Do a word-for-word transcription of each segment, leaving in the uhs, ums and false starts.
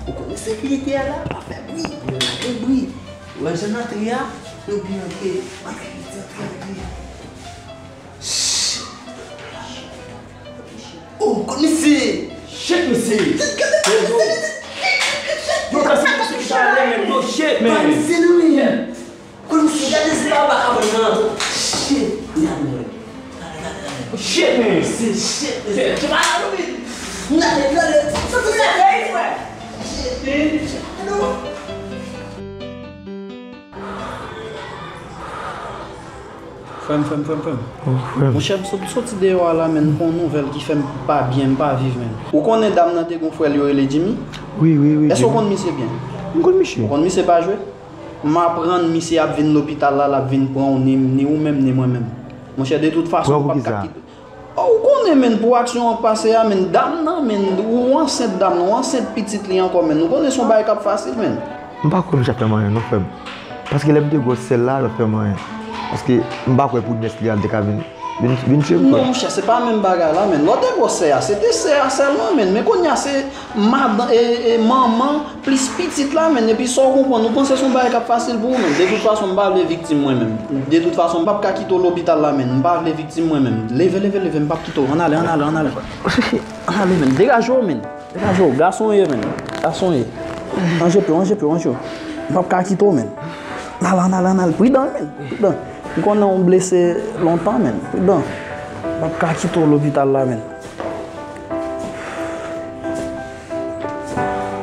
Ou konnen sekirite a la, pa fè bri, nou lage bri. Ou wè jan n antre a, nou byen antre. Antre, antre, antre, antre. Shit. Oh, ou konn misye! Shit, misye! Yo, gade misye! Yo, shit, man! Yo, shit, man! Konn misye, gade se pa baka mwen nan. Shit. Gade mwen. Gade, gade, gade. Shit, man. Se shit, man. Shit. Se pa la, non, men. Gade, gade. Sa, se sa, frè. Shit, man. Hello. Frè m, frè m, frè m, frè m. Oh, frè m. Monchè, m sot, soti deyò a la, men m gon nouvèl ki fè m pa byen, m pa viv, men. Ou konnen dam nan te gon frè l yo rele Jimmy? Wi, wi, wi, Jimmy. Èske w konn misye byen? M konn misye. Ou konn misye pa jwe? M aprann misye ap vin lopital la, l ap vin pran w, ni, ni ou menm, ni mwen menm. Monchè, de tout fason, ou p ap ka kite. Oh, ou konnen, menn, pou aksyon an pase a, menn, dam nan, menn, ou ansent dam nan, ou ansent pitit li ankò, menn. Ou konnen se yon bagay k ap fasil, menn. M pa kwè misye ap fè m anyen, non, frè m. Paske lè m te gwòs sèl la, l ap fè m anyen. Paske m pa kwè pou nyès li a, l te ka vin. Vin, vin tcheke m, frè. Non, monchè, se pa menm bagay la, menn. Lè w te gwòs sè a, se te sè a sèlman, menn. Men kounye a, se madan, e, e, manman, plis pitit la, menn. Epi sa w konprann, ou panse se yon bagay k ap fasil pou ou, menn. De tout fason, m pa vle viktim mwen menm. De tout fason, m p ap ka kite w lopital la, menn. M pa vle viktim mwen menm. Leve, leve, leve, m p ap kite w. Ann ale, ann ale, ann ale. Ann ale, menn. Degaje w, menn. Degaje w. Gason w ye, menn. Gason w ye. Ranje pye w, ranje pye w, ranje w. M p ap ka kite w, menn. Ann ale, ann ale, ann ale. Pridan, menn. Pridan. M konnen w blese lontan, menn. Pridan. M p ap ka kite w lopital la, menn.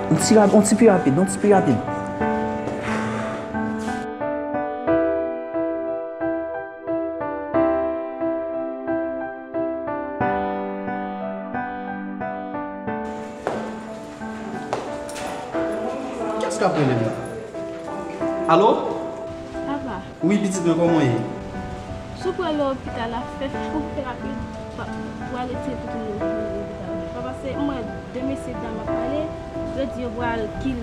Yon ti rap-, yon ti pi rapid, yon ti pi rapid. Kiyès k ap rele m la? Alo? Papa. Wi, pitit mwen, kòman w ye? Si w pral lopital la, fè, fè rapid, pa, pou al retire tonton nan lopital. Papa, se, m wè de mesye dam ap pale, yo di yo pral kill,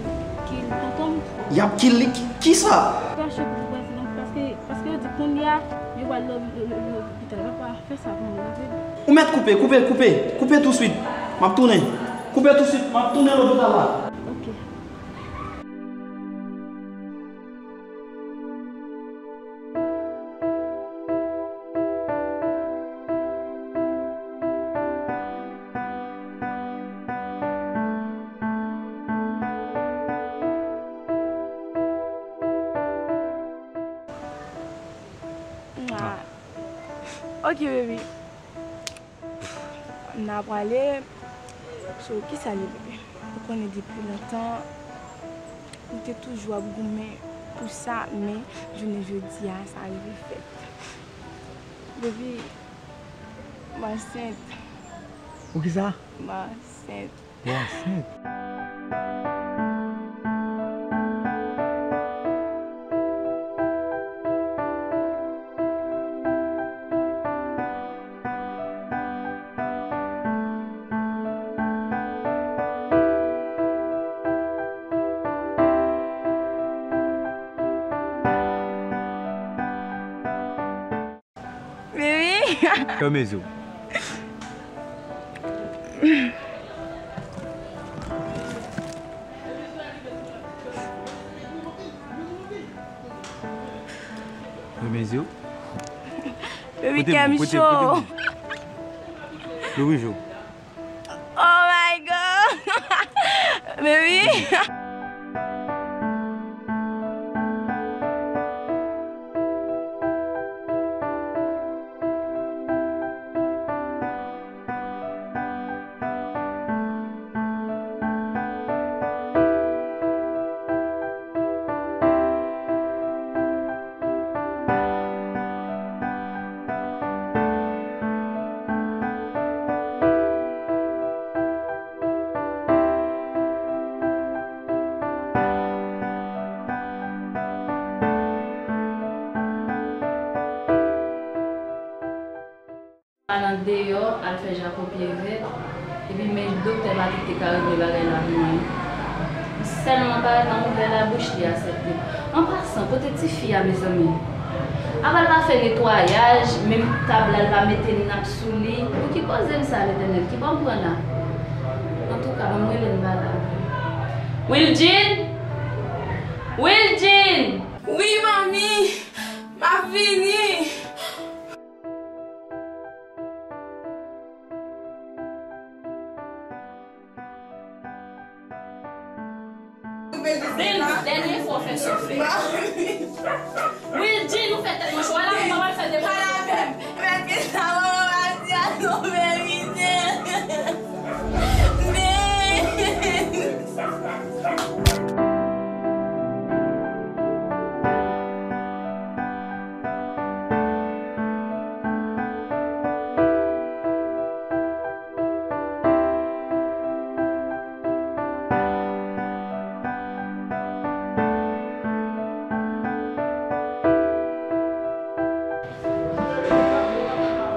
kill tonton m. Y ap kill li? Ki, kisa? Kache pou prezidan, paske, paske yo di kounye a, yo pral lo-, lo-, lo-, lopital. Papa, fè sa pou mwen, oke? Ou mèt koupe, koupe, koupe, koupe touswit. M ap tounen. Koupe touswit, m ap tounen lopital la. Oke. Ah. Ok, baby. N a prale. So, kisa l ye, bebe? Ou konnen depi lontan, nou te toujou ap goumen pou sa, men jounen jodi a, sa rive fèt. Bebe, m ansent. Ou kisa? M ansent. Ou ansent? Mimi! Fèmen zye w. Fèmen zye w. Baby, kè m cho. Louvri je w. Oh my God! Baby! Al andeyò, al fè Jaco pye vèt, epi men doktè Patrick te ka regle bagay la pou mwen. M sèlman parèt nan nouvèl la, bouch li asèpte. An pasan, kote tifi a, mezanmi? Apa l pa fè netwayaj, menm tab la, l pa mete nap sou li. Pou ki koze m sa, Letènèl, ki bò m pran la? Antouka, ban m rele l, m pale avè l. Wildjine! Wildjine! Wi, manmi! M ap vini! Dènye fwa w fè sa w fè. Wildjine, ou fè tèt mwen cho. Ala, mwen pral fè demen. Pale avè m. Mèt ki sa, manman pa di a, non, verite. Men.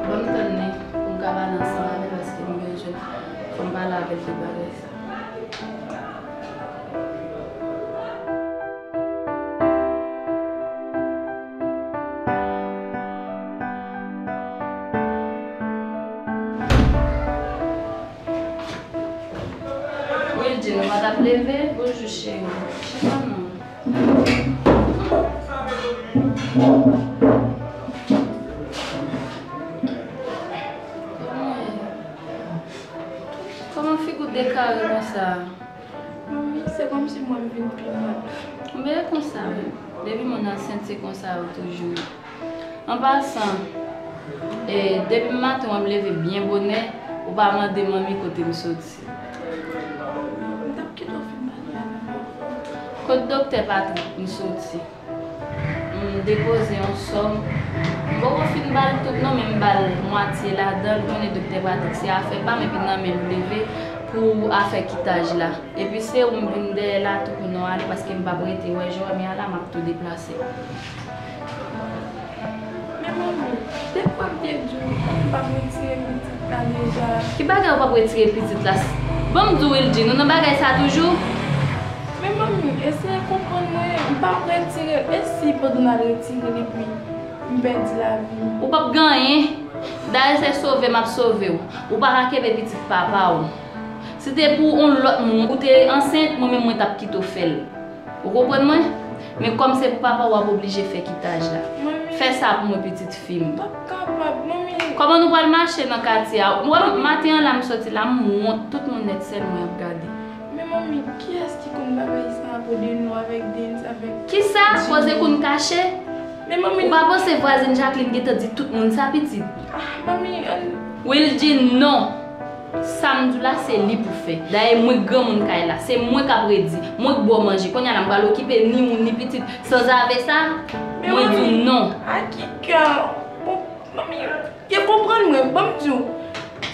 Ban m tann li pou m ka pale ansanm avè l, paske m bezwen, fò m pale avè l de bagay sa. Wildjine, ou pa t ap leve? Bonjou, cheri. Chita non. Kòman w ye? Kòman figi w dekare konsa? Manmi, se kòmsi mwen m vin pi mal. Men e konsa wi. Depi moun ansent, se konsa yo toujou ye. An pasan, e, depi maten w ap leve byen bonè, ou pa mande manmi kote m soti. M t ap kite w fin pale avè m. Kot doktè Patrick m soti? M depoze yon sòm. M poko fin ba l tout non, men m ba l mwatye ladan l. Ou konnen doktè Patrick se afè pa m, epi nan men l leve pou afè kitaj la. Epi se ou m vin dèyè la tou pou nou ale, paske m p ap rete wè jan w wè m ye a la, m ap tou deplase. Men manmi, de fwa m te di w pou m p ap retire pitit la deja. Ki bagay ou p ap retire pitit la? Ban m di w, Wildjine, ou nan bagay sa toujou? Men manmi, eseye konprann mwen, m p ap retire l. E si pandan n al retire l epi m pèdi lavi m? Ou p ap gen anyen. Dayè se sove m ap sove w. Ou pa ka kenbe pitit papa w. Si te pou yon lòt moun ou te ansent, mwen menm mwen t ap kite w fè l. Ou konprann mwen? Men kòm se pou papa w, w ap oblije fè kitaj la. Manmi. Fè sa pou mwen, pitit fi m. M p ap kapab, manmi. Kòman nou pral mache nan katye a? Ou wè, maten an la m soti la, m wont, tout moun nèt, sèl mwen y ap gade. Men manmi, kiyès ki konn bagay sa a, Apo Deno avèk Dens avèk Kisa? Jimmy. Koze konn kache? Men manmi. Ou pa panse vwazin Jacqueline gentan di tout moun sa, pitit? Ah, manmi, ann. Wildjine, non. Sa m di w la, se li pou fè. Dayè, mwen granmoun kay la. Se mwen k ap redi. Mwen k ba w manje. Kounye a la, m pral okipe ni ou, ni pitit. Sanzave sa, mwen di w non. Men manmi, a ki kè? Bon, manmi, e konprann mwen. Ban m di w.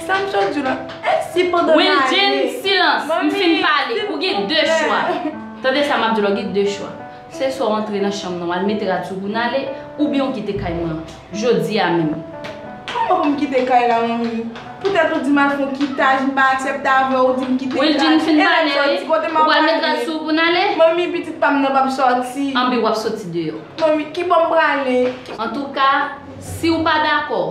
Sa m sot di w la. E si pandan n ale? Wildjine, silans. M fin pale. Ou gen de chwa. Tande sa m ap di w la, ou gen de chwa. Se swa w antre nan chanm nan, w al mete rad sou pou n ale, oubyen w kite kay mwen an, jodi a menm. Kòman pou m kite kay la, manmi? Poutèt ou di m al fè yon kitaj, m pa aksepte avè w, ou di m kite kay la. Wildjine, fin pale wi. Ou pral met rad sou pou n ale? Manmi, pitit pa m nan p ap sòti. Anben, w ap soti deyò. Manmi, ki bò m prale? Antouka, si w pa dakò,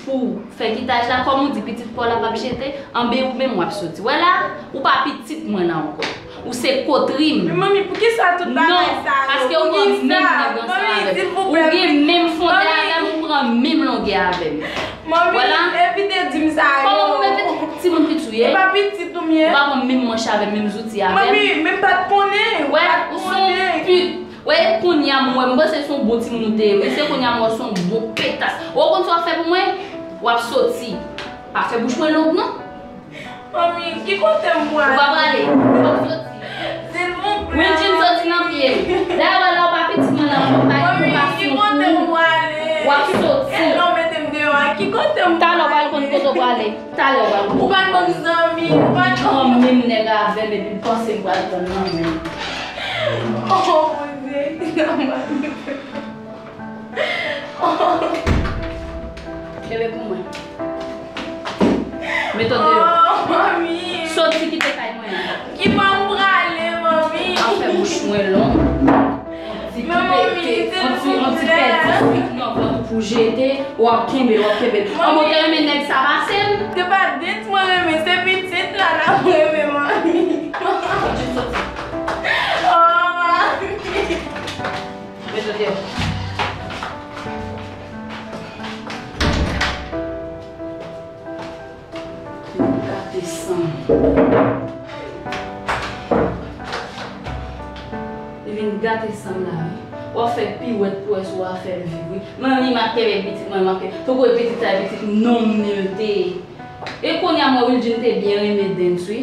pou fè kitaj la, kòm ou di pitit pa w la p ap jete, anben ou menm w ap soti. Wè la, ou pa pitit mwen la ankò. Ou se kotri m. Men manmi, poukisa tout bagay sa yo? Non, paske ou gen menm nèg ansanm avè m. Ou gen menm fondè avè m, ou pran menm longè avè m. Manmi, evite di m sa yo. Kòman pou m evite? Timoun piti w ye? E pa pitit ou m ye? Ou pa pran menm manch avè m, menm zouti avè m. Manmi, men m pa t konnen. Wè, ou se yon pit. Wè, kounye a m wè, m panse se yon bon timoun ou te ye wi. Se kounye a m wè se yon bon petas. Ou konn sa w ap fè pou mwen? W ap soti. Pa fè bouch mwen long non. Manmi, ki kote m prale? Ou pa prale. W ap soti. Silvouplè. Wildjine, soti nan pye m. Dayè, wè la, ou pa pitit mwen la ankò, ou pa gen konpasyon pou ou. Manmi, ki kote m prale? W ap soti. E non, mete m deyò a. Ki kote m prale? Talè w pral konn kote w prale. Talè w pral konn. Ou pa t ban m zanmi, ou pa t ban m. Ou pran menm nèg avè m epi w panse m pral pran nan men w. Oh, Bondye, ki sa m pral fè? Kenbe pou mwen. Mete w deyò. Oh, manmi. Soti kite kay mwen an. Ki bò m prale, manmi? Afè bouch mwen long. Ti pete, on ti, on ti pèdi nan vant ou pou jete, w ap kenbe, w ap kenbe. An bon, te renmen nèg sa pase m. Se pa Dens mwen renmen, se pitit la n ap renmen, manmi. Wildjine, soti. Gate san m la wi. W ap fè piwèt pou wè si w a fè l viv wi. Mwen menm m ap kenbe pitit mwen, m ap kenbe. Tankou e pitit sa e pitit nonm li l te ye. E kounye a mwen Wildjine te byen renmen Dens wi.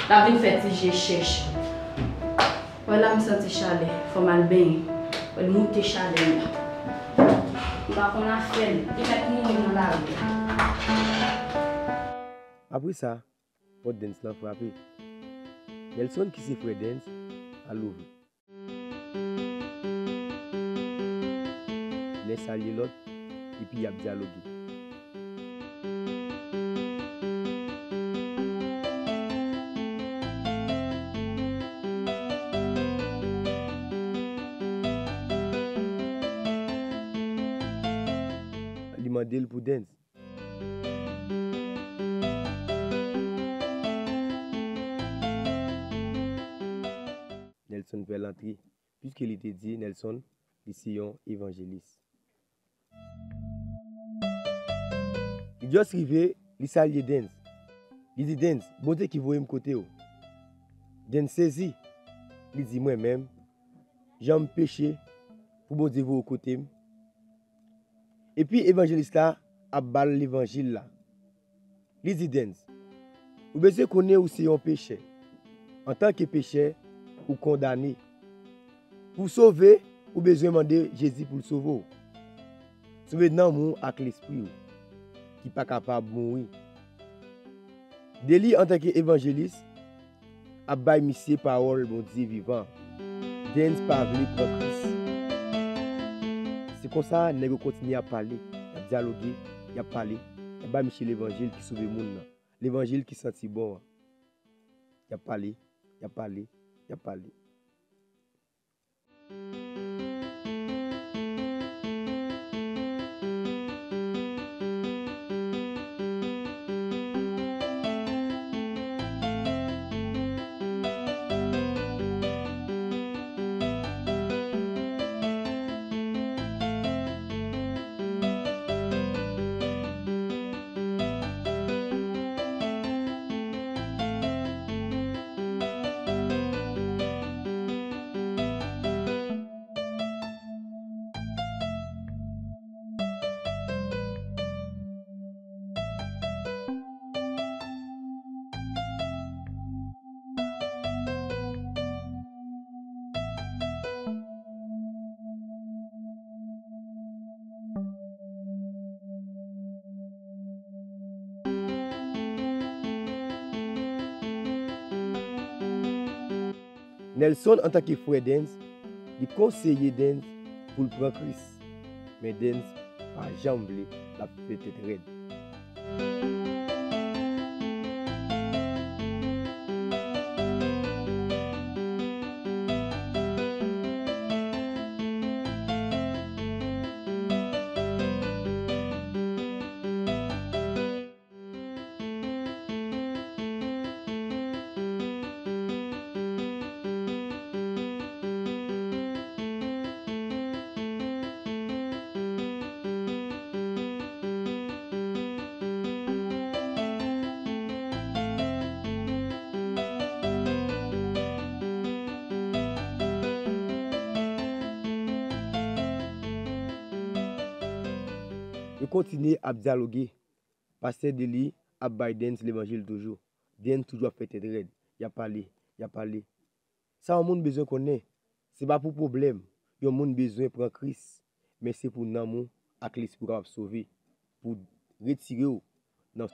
L ap vin fè ti je chèch. Wè la m santi chalè. Fò m al benyen. Wè l moute chalè m la. M pa konn afè l. Li mèt mouri nan lari a. Apre sa, pòt Dens lan frape. Nelson ki se frè Dens al ouvri. Lè salye lòt, epi y ap dyaloge. Li mande l pou Dens. Nelson fè l antre, piske li te di Nelson li se yon evanjelis. Li just rive, li salye Dens. Li di Dens, Bondye ki voye m kote w. Dens sezi. Li di, mwen menm, jan m peche pou Bondye voye w kote m? Epi evanjelis la ap ba l levanjil la. Li di Dens, ou bezwen konnen ou se yon pechè. Antanke pechè, ou kondane. Pou w sove, ou bezwen mande Jezi pou l sove w. Sove nanm ou ak lespri w, ki pa kapab mouri. Deli antanke evanjelis ap bay misye pawòl Bondye vivan. Dens pa vle pran Kris. Se konsa, nèg yo kontinye ap pale, y ap dyaloge, y ap pale, y ap bay misye levanjil ki sove moun nan, levanjil ki santi bon an. Y ap pale, y ap pale, y ap pale. Nelson, antanke frè Dens, li konseye Dens pou l pran Kris. Men Dens pa janm vle, l ap fè tèt rèd. Yo kontinye ap dyaloge. Pastè Deli ap bay Dens levanjil toujou. Dens toujou ap fè tèt rèd. Y ap pale, y ap pale. Sa yon moun bezwen konnen, se pa pou pwoblèm yon moun bezwen pran Kris, men se pou nanm ou ak lespri w kapab sove, pou retire w nan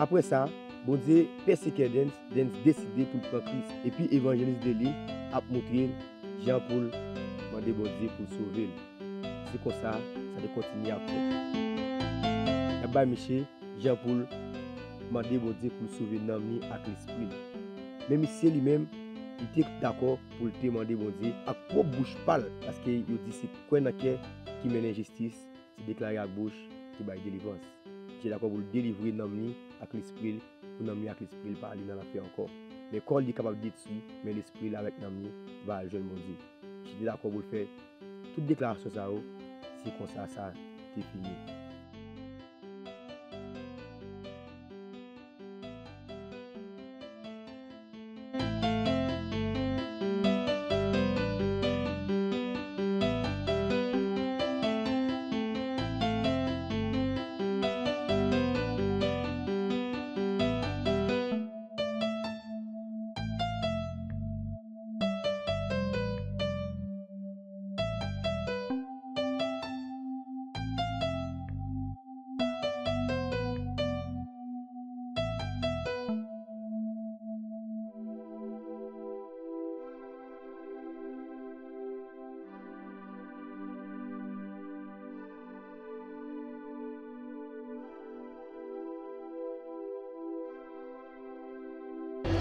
Apre sa, Bondye pèsekè Dens, Dens deside pou l pran Kris, epi evanjelis Deli ap montre l jan pou l mande Bondye pou l sove l. Se konsa, sa te kontinye ap fèt. Y ap bay misye jan pou l mande Bondye pou l sove nanm li ak lespri l. Men misye li menm, li te dakò pou l te mande Bondye ak pwòp bouch pa l, paske yo di se kwè nan kè ki mennen jistis, se deklare ak bouch ki bay delivrans. Li te dakò pou l delivre nanm li ak lespri l, pou nanm li ak lespri l pa ale nan lanfè ankò. Men kò l li kapab detwi, men lespri l avèk nanm li va al jwenn Bondye. Li te dakò pou l fè tout deklarasyon sa yo, se konsa sa te fini.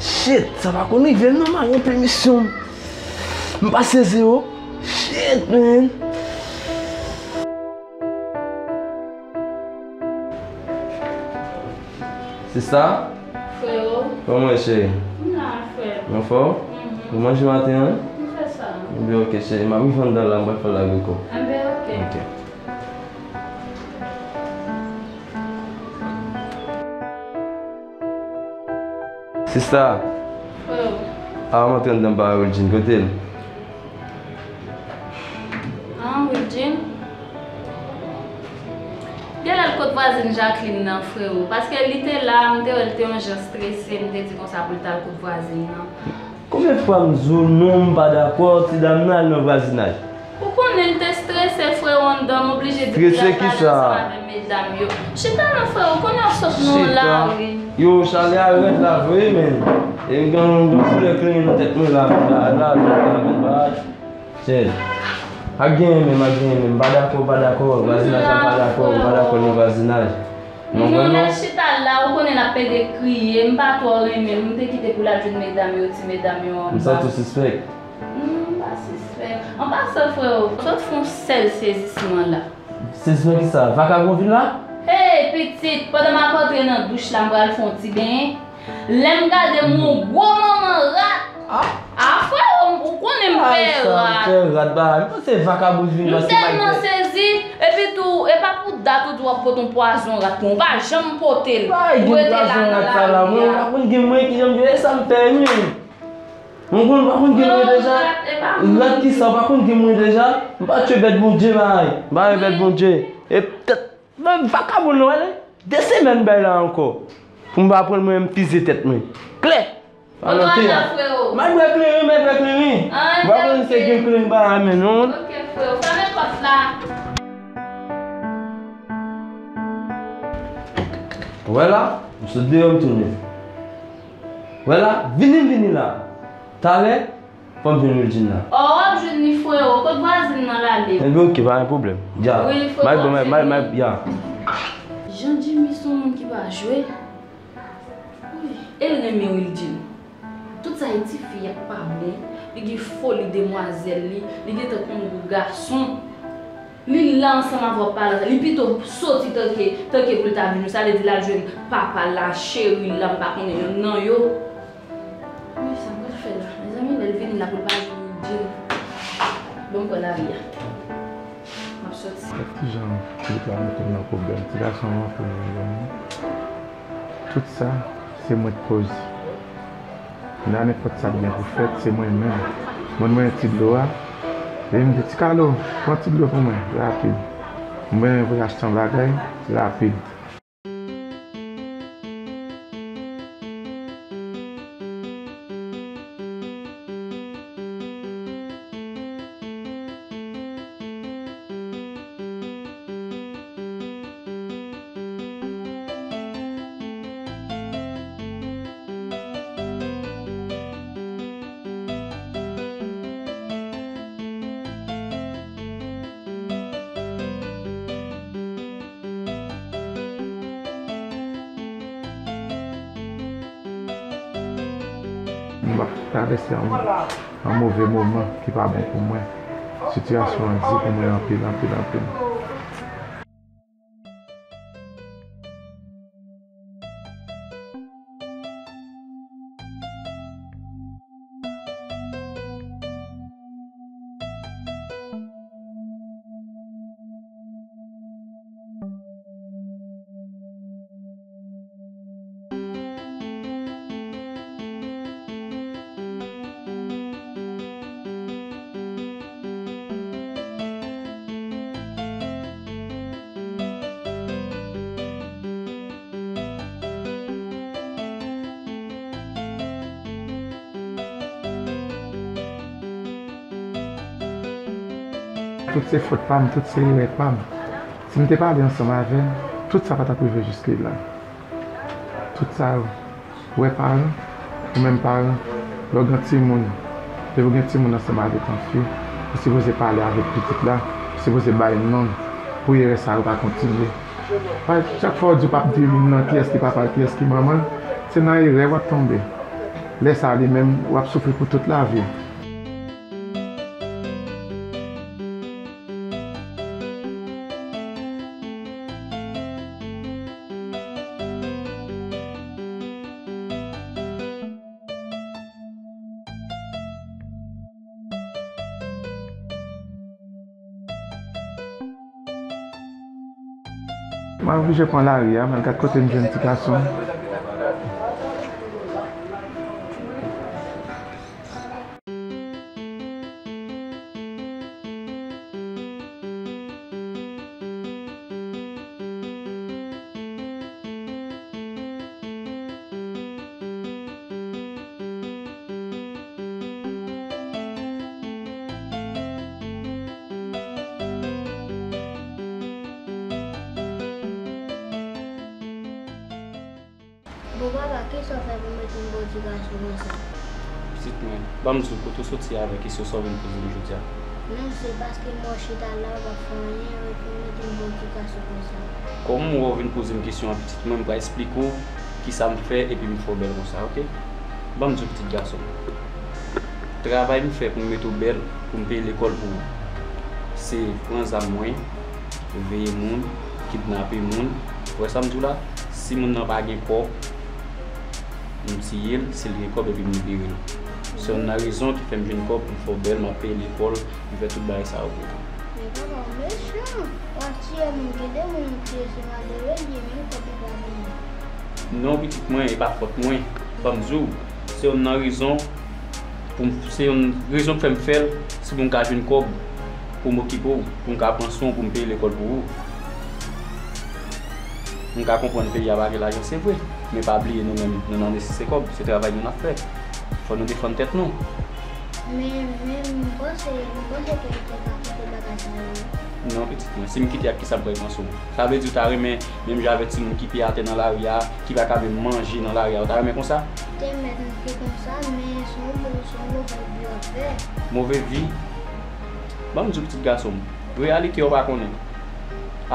Shit, sa pa konn rive m non, m pa gen pèmisyon. M pa sezi o. Shit, man. Sista? Freo. Kòman w ye, cheri? M la, frè. Ou anfòm? Mhm. Ou manje maten an? M fè sa. Enben, ok, cheri. M ap rive anndan la, m pral fè lage kò. Enben, ok. Ok. Sista. Freo. A, m antre anndan ba Wildjine. Kote l? Ah, Wildjine? Li al kot vwazin Jacqueline nan, freo. Paske li te la, m te wè l te yon jan strese, m te di konsa pou l t al kot vwazin nan. Konbyen fwa m di w non, m pa dakò, ti dam nan al nan vwazinaj? Ou konnen l te strese, freo, anndan, m oblije di pou l al pale ansanm avèk medam yo. Chita non, freo, ou konnen w ap sot nan lari. Yo, chalè a rèd la vre, men. E m gen yon, yon koulè kleren nan tèt mwen la, la, la, la, la, la, la. Chèl. Pa genyen menm, pa genyen menm. M pa dakò, pa dakò. Vwazinaj la pa dakò, pa dakò nan vwazinaj. Non, non, vrèman. Lè l chita la, ou konnen l ap pede kriye. M pa twò renmen l. M te kite pou l al jwenn medam yo, ti medam yo anba. M santi w sispèk. Non, m pa sispèk. An pasan, freo, sot fè yon sèl sezisman la. Sezisman kisa? Vakabon vin la? Hey, pitit, pandan m ap antre nan douch la, m pral fè yon ti benyen. Lè m gade m, yon gwo manman rat. Ah? Ah, freo, ou konnen m pè rat. Pè rat, ba, m panse vakabon vin paske m tèlman sezi. Epi tou, e pa pou dat ou di w ap pote yon pwazon rat pou mwen. Ou pa janm pote l. Ou rete la nan lari a. Mwen pa konn gen mwen ki janm gen sa m fè menm. Mwen konn pa konn gen mwen deja. Rat kisa, ou pa konn gen mwen deja. M pa tchwe bèt Bondye, bay. M pa yon bèt Bondye. E tèt, men vakabon nan, wè, de semèn bay la ankò. Pou m pa pran mwen, m fize tèt mwen. Klè. Alò, te a. M al bwè kleren, m al bwè kleren. M pa konn se gen kleren ba la men non. Ok, freo, fèmen pòt la. Wè la, m sot deyò, m tounen. Wè la, vini, vini la. Talè, fò m jwenn Wildjine la. O, w ap jwenn li, freo. Kot vwazin nan l ale? Enben, ok, pa gen pwoblèm. Ya. Wi, freo, w ap jwenn li. Ya. Jan Jimmy se yon moun ki pa jwe. Wi, e l renmen Wildjine. Tout sa e tifi ap pa bon. Li gen foli demwazèl li. Li gentan konn gou gason. Li la ansanm avè w ap pale ansanm. Li pito soti tanke, tanke pou l ta vini. Sa vle di l al jwenn papa l la, cheri l la, m pa konnen yonn nan yo. Wi, sa m pral fè la. Mezanmi, lè l vini la pou l pa di m, di l, bon, m pran lari a. M ap soti. Gad kijan Filip la mete m nan pwoblèm. Ti gason an anfle m, mezanmi. Tout sa, se mwen k koz. Nan nenpòt sa k gen pou fèt, se mwen menm. Mwen, mwen ti dlo a. Epi m di, "Ti Kalo, pran ti dlo pou mwen, rapid. Mwen vle achte yon bagay, rapid." M ap travèse yon, yon move moman ki pa bon pou mwen. Sitiyasyon an di pou mwen anpil, anpil, anpil. Tout se fòt pa m, tout se erè pa m. Si m te pale ansanm avè l, tout sa pa t ap rive jiske la. Tout sa yo, wè paran, ou menm paran, lè w gen timoun, depi w gen timoun ansanm avèk yon fi, ou sipoze pale avèk pitit la, ou sipoze bay non l, pou erè sa yo pa kontinye. Pa, chak fwa w di w p ap di nan kiyès ki papa l, kiyès ki manman l, se nan erè w ap tonbe. Lè sa a li menm, w ap soufri pou tout lavi. Mwen oblije pran lari a, m al gad kote m jwenn ti gason. Bon papa, kisa w fè pou mete m bò ti gason konsa? Pitit mwen, ban m di w kote w soti avèk kesyon sa w vin poze m jodi a. Non, se paske m wè w chita la, w p ap fè anyen, epi w mete m bò ti gason konsa. Kòm m wè w vin poze m kesyon an, pitit mwen, m pral esplike w kisa m fè epi m fè w bèl konsa, oke? Ban m di w, pitit gason m, travay m fè pou m mete w bèl, pou m peye lekòl pou ou, se pran zam mwen, veye moun, kidnape moun. Ou wè sa m di w la? Si moun nan pa gen kòb, m tiye l, si l gen kòb epi m libere l. Se youn nan rezon ki fè m jwenn kòb pou m fè w bèl, m ap peye lekòl, m fè tout bagay sa yo pou ou. Men papa, w mechan. W ap tiye moun, gen de moun ou tiye se malere l ye, menm kòb li pa genyen. Non, pitit mwen, e pa fòt mwen. Ban m di w, se youn nan rezon pou m, se youn rezon k fè m fè l, se pou m ka jwenn kòb pou m okipe w, pou m ka pran swen w, pou m peye lekòl pou ou. M ka konprann peyi a pa gen lajan, se vre, men pa bliye nou menm, nou nan nesesite kòb, se travay nou n ap fè. Fò nou defann tèt nou. Men, men, m panse, m panse ke li te ka kite bagay sa yo. Non, pitit mwen, si m kite ak kisa m pral pran sou ou? Sa vle di w ta renmen menm jan avèk timoun ki pye atè nan lari a, ki pa ka menm manje nan lari a, ou ta renmen konsa? Te mèt m te konsa, men se yon mo-, se yon move vi w ap fè. Move vi? Ban m di w, pitit gason m, reyalite a w pa konnen.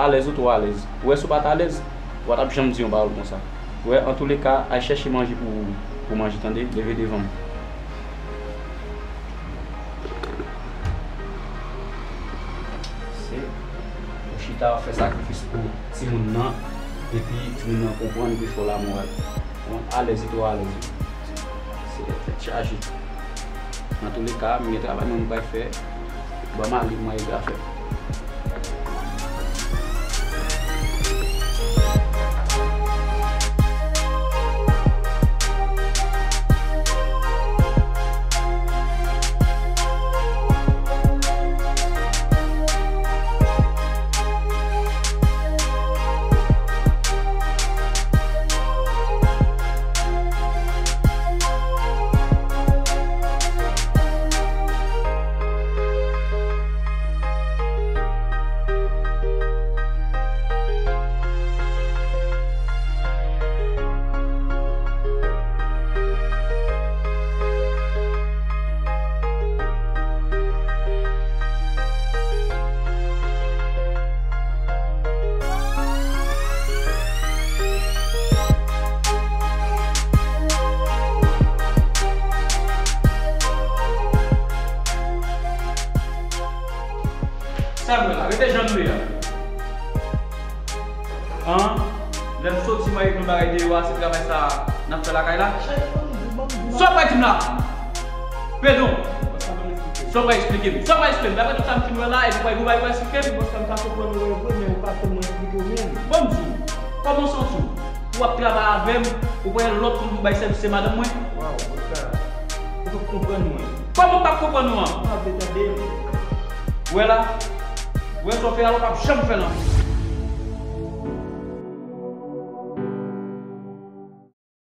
Alèz ou twò alèz. Ou wè si w pa t alèz, ou pa t ap janm di yon pawòl konsa. Ou wè, antouleka, al chèche manje pou ou, pou manje, tande? Leve devan m. Se, ou chita, w ap fè sakrifis pou timoun nan, epi timoun nan konprann, epi fè w lamoral. Ou alèz, ou twò alèz. Se tèt chaje. Antouleka, m gen travay mwen m pral fè. Ban m ale, mwen gen afè. Se jan nou ye a. An, lè m soti mwen regle yon bagay deyò a, se travay sa a n ap fè lakay la. Sa w pral di m la? Pedon, sa w pral eksplike m? Sa w pral eksplike m? Daprè tout sa m fin wè la, epi w pral, w pral eksplike m? Bòs la, m ka konprann ou vre, men ou pa tèlman eksplike w menm. Bon, m di w, kòman w santi w? Ou ap travay avè m, ou pran yon lòt moun pou bay sèvis, se madanm mwen? Waw, bòs la, ou p ap konprann mwen. Kòman w p ap konprann ou an? Ou pa vle tande m. Ou wè la? Ou wè sa w fè a, ou p ap janm fè l ankò.